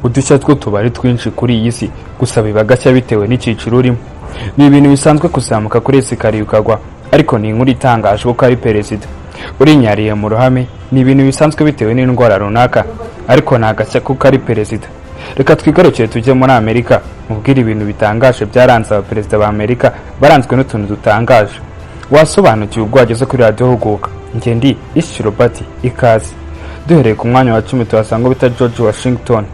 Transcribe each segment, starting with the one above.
Udushya two tuba ari twinshi kuri iyi si, gusa biba gashya bitewe n'icyiciro urimo. Ni ibintu bisanzwe kuzamuka kuri escalier ukagwa, ariko ni inkuru itangaje kuko ari perezida. Urinyariye mu ruhame ni ibintu bisanzwe bitewe n'indwara runaka, ariko ni agashya kuko ari perezida. Reka twigarukire tujye muri Amerika, mubwire ibintu bitangaje byaranze abaperezida ba Amerika baranzwe n'utuntu dutangaje. Wasobanukiwe ubwo wageze kuri Radiyo Huguka. Njye ndi Ishi Robert, ikaze. Duhereye ku mwanya wa 10, tuhasanga bita George Washington,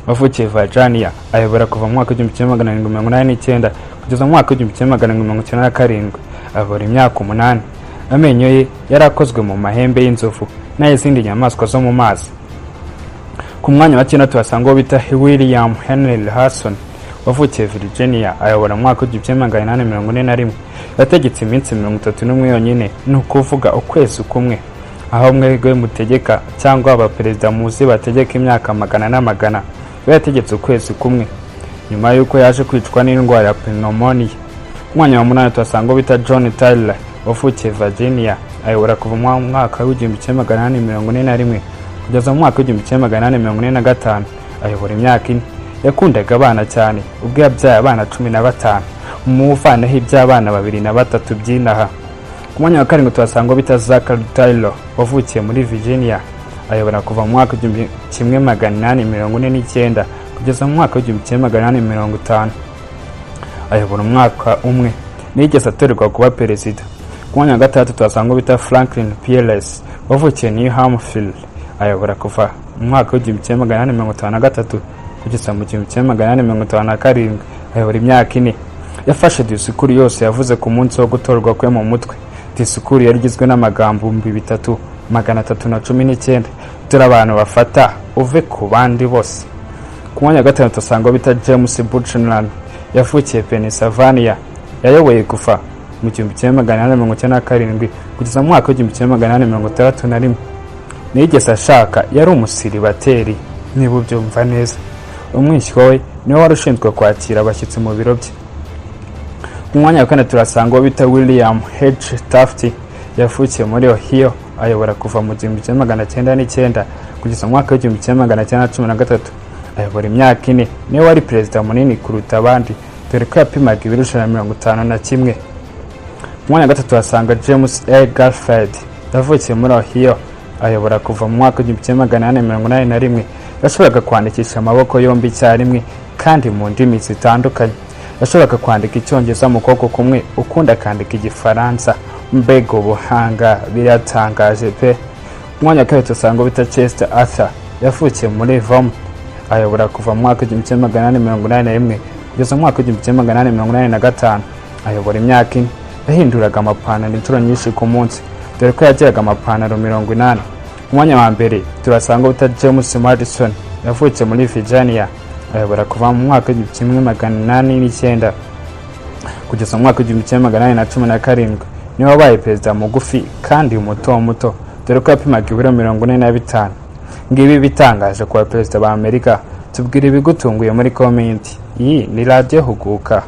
wavukiye Virginia, ayobora kuva mu mwaka w'1789 kugeza mu mwaka w'1797, ayobora imyaka 8. Amenyo ye yari akozwe mu mahembe y'inzovu n'ay'izindi nyamaswa zo mu mazi. Ku mwanya wa 9 tuhasanga uwo bita William Henry Harrison, wavukiye Virginia, ayobora mu mwaka w'1841. Yategetse iminsi 31 yonyine, ni ukuvuga ukwezi kumwe, aho mwebwe mutegeka cyangwa abaperezida muzi bategeka imyaka magana n'amagana, we yategetse ukwezi kumwe, nyuma y'uko yaje kwicwa n'indwara ya pneumonia. Ku mwanya wa 8 tuhasanga uwo bita John Tyler, wavukiye Virginia, ayobora kuva mu mwaka w'1841 kugeza mu mwaka w'1845, ayobora imyaka 4. Yakundaga abana cyane, ubwo yabyaye abana 15, muvanaho iby'abana babiri na batatu by'inaha. Ku mwanya wa 7 tuhasanga uwo bita Zachary Taylor, wavukiye muri Virginia, ayobora kuva mu mwaka w'1849 kugeza mu mwaka w'1850, ayobora umwaka umwe. Ntiyigeze atorerwa kuba perezida. Ku mwanya wa 6 tuhasanga uwo bita Franklin Pierce, wavukiye New Hampshire, ayobora kuva mu mwaka w'1853 kugeza mu 1857, ayobora imyaka 4. Yafashe disikuru yose yavuze ku munsi wo gutorwa kwe mu mutwe. Disikuru yari igizwe n'amagambo 3319. Dore abantu bafata uve ku bandi bose. Ku mwanya wa 5 usanga bita James Buchanan, yavukiye Pennsylvania, yayoboye kuva mu 1897 kugeza mu mwaka w'1861. Ntiyigeze ashaka, yari umusiribateri niba ubyumva neza. Umwishywa we niwe wari ushinzwe kwakira abashyitsi mu biro bye. Ku mwanya wa 4 turasanga uwo bita William H Taft, yavukiye muri Ohio, ayobora kuva mu 1909 kugeza mu mwaka w'1913, ayobora imyaka 4. Niwe wari perezida munini kuruta abandi, dore ko yapimaga ibiro 151. Ku mwanya wa 3 tuhasanga James A Garfield, yavukiye muri Ohio, ayobora kuva mu mwaka w'1881. Yashoboraga kwandikisha amaboko yombi icyarimwe kandi mu ndimi zitandukanye. Yashoboraga kwandika Icyongereza mu kuboko kumwe, ukundi akandika Igifaransa. Mbega ubuhanga, biratangaje pe! Ku mwanya wa 2 tuhasanga bita Chester Arthur, yavukiye muri Vermont, ayobora kuva mu mwaka w'1881 kugeza mu mwaka w'1885, ayobora imyaka 4. Yahinduraga amapantaro inshuro nyinshi ku munsi, dore ko yagiraga amapantaro 80. Ku mwanya wa 1 turasanga bita James Madison, yavukiye muri Virginia, ayobora kuva mu mwaka w'1809 kugeza mu mwaka w'1817. Niwe wabaye perezida mugufi kandi muto muto, dore ko yapimaga ibiro 45. Ngibi bitangaje ku baperezida ba Amerika. Tubwira ibigutunguye muri comment. Iyi ni Radiyo Huguka.